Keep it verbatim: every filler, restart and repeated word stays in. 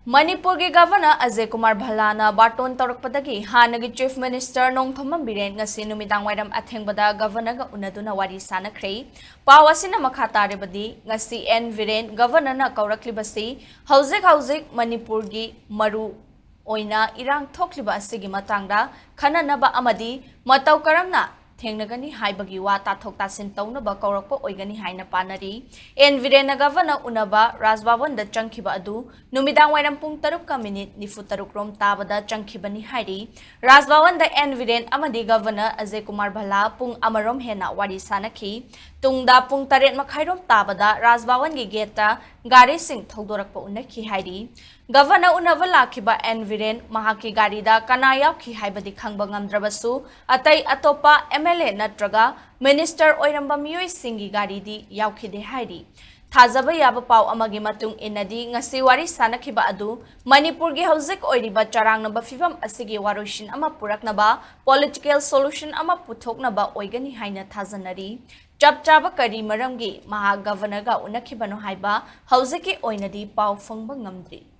ꯃꯅꯤꯄꯨꯔꯒꯤ ꯒꯚꯔꯅꯔ ꯑꯖꯌ ꯀꯨꯃꯥꯔ ꯚꯜꯂꯥꯅ ꯕꯥꯔꯇꯣꯟ ꯇꯧꯔꯛꯄꯗꯒꯤ ꯍꯥꯟꯅꯒꯤ chief minister Nongthombam Biren ꯉꯁꯤ ꯅꯨꯃꯤꯗꯥꯡ ꯋꯥꯏꯔꯝ ꯑꯊꯦꯡꯕꯗ ꯒꯚꯔꯅꯔꯒ ꯎꯅꯗꯨꯅ ꯋꯥꯔꯤ ꯁꯥꯅꯈ꯭ꯔꯦ꯫ ꯄꯥꯎ ꯑꯁꯤꯅ ꯃꯈꯥ ꯇꯥꯔꯕꯗꯤ, ꯉꯁꯤ ꯑꯦꯟ ꯕꯤꯔꯦꯟ ꯒꯚꯔꯅꯔꯅ ꯀꯧꯔꯛꯂꯤꯕꯁꯤ ꯍꯧꯖꯤꯛ ꯍꯧꯖꯤꯛ ꯃꯅꯤꯄꯨꯔꯒꯤ ꯃꯔꯨ ꯑꯣꯏꯅ ꯏꯔꯥꯡ ꯊꯣꯛꯂꯤꯕ ꯑꯁꯤꯒꯤ ꯃꯇꯥꯡꯗ ꯈꯟꯅꯅꯕ ꯑꯃꯗꯤ ꯃꯇꯧ ꯀꯔꯝꯅ ꯊꯦꯡꯅꯒꯅꯤ ꯍꯥꯏꯕꯒꯤ ꯋꯥ ꯇꯥꯊꯣꯛ ꯇꯥꯁꯤꯟ ꯇꯧꯅꯕ ꯀꯧꯔꯛꯄ ꯑꯣꯏꯒꯅꯤ ꯍꯥꯏꯅ ꯄꯥꯅꯔꯤ꯫ ꯑꯦꯟ ꯕꯤꯔꯦꯟꯅ ꯒꯚꯔꯅꯔ ꯎꯅꯕ ꯔꯥꯖꯚꯕꯟꯗ ꯆꯪꯈꯤꯕ ꯑꯗꯨ ꯅꯨꯃꯤꯗꯥꯡ ꯋꯥꯏꯔꯝ ꯄꯨꯡ ꯇꯔꯨꯛꯀ ꯃꯤꯅꯤꯠ ꯅꯤꯐꯨ ꯇꯔꯨꯛ ꯔꯣꯝ ꯇꯥꯕꯗ ꯆꯪꯈꯤꯕꯅꯤ ꯍꯥꯏꯔꯤ꯫ ꯔꯥꯖꯚꯕꯟꯗ ꯑꯦꯟ ꯕꯤꯔꯦꯟ ꯑꯃꯗꯤ ꯒꯚꯔꯅꯔ ꯑꯖꯌ ꯀꯨꯃꯥꯔ ꯚꯜꯂꯥ ꯄꯨꯡ ꯑꯃꯔꯣꯝ ꯍꯦꯟꯅ ꯋꯥꯔꯤ ꯁꯥꯅꯈꯤ꯫ ꯇꯨꯡꯗ ꯄꯨꯡ ꯇꯔꯦꯠ ꯃꯈꯥꯏꯔꯣꯝ ꯇꯥꯕꯗ ꯔꯥꯖꯚꯕꯟꯒꯤ ꯒꯦꯠꯇ ꯒꯥꯔꯤꯁꯤꯡ ꯊꯧꯗꯣꯔꯛꯄ ꯎꯅꯈꯤ ꯍꯥꯏꯔꯤ꯫ ꯒꯚꯔꯅꯔ ꯎꯅꯕ ꯂꯥꯛꯈꯤꯕ ꯑꯦꯟ ꯕꯤꯔꯦꯟ ꯃꯍꯥꯛꯀꯤ ꯒꯥꯔꯤꯗ ꯀꯅꯥ ꯌꯥꯎꯈꯤ ꯍꯥꯏꯕꯗꯤ ꯈꯪꯕ ꯉꯝꯗ꯭ꯔꯕꯁꯨ, ꯑꯇꯩ ꯑꯇꯣꯞꯄ ꯑꯦꯝ ꯑꯦꯜ ꯑꯦ ꯅꯠꯇ꯭ꯔꯒ ꯃꯤꯅꯤꯁꯇꯔ ꯑꯣꯏꯔꯝꯕ ꯃꯤꯑꯣꯏꯁꯤꯡꯒꯤ ꯒꯥꯔꯤꯗꯤ ꯌꯥꯎꯈꯤꯗꯦ ꯍꯥꯏꯔꯤ꯫ ꯊꯥꯖꯕ ꯌꯥꯕ ꯄꯥꯎ ꯑꯃꯒꯤ ꯃꯇꯨꯡ ꯏꯟꯅꯗꯤ, ꯉꯁꯤ ꯋꯥꯔꯤ ꯁꯥꯅꯈꯤꯕ ꯑꯗꯨ ꯃꯅꯤꯄꯨꯔꯒꯤ ꯍꯧꯖꯤꯛ ꯑꯣꯏꯔꯤꯕ ꯆꯔꯥꯡꯅꯕ ꯐꯤꯚꯝ ꯑꯁꯤꯒꯤ ꯋꯥꯔꯣꯏꯁꯤꯟ ꯑꯃ ꯄꯨꯔꯛꯅꯕ, ꯄꯣꯂꯤꯇꯤꯀꯦꯜ ꯁꯣꯂꯨꯁꯟ ꯑꯃ ꯄꯨꯊꯣꯛꯅꯕ ꯑꯣꯏꯒꯅꯤ ꯍꯥꯏꯅ ꯊꯥꯖꯅꯔꯤ꯫ ꯆꯞ ꯆꯥꯕ ꯀꯔꯤ ꯃꯔꯝꯒꯤ ꯃꯍꯥꯛ ꯒꯚꯔꯅꯔꯒ ꯎꯅꯈꯤꯕꯅꯣ ꯍꯥꯏꯕ ꯍꯧꯖꯤꯛꯀꯤ ꯑꯣꯏꯅꯗꯤ ꯄꯥꯎ ꯐꯪꯕ ꯉꯝꯗ꯭ꯔꯤ꯫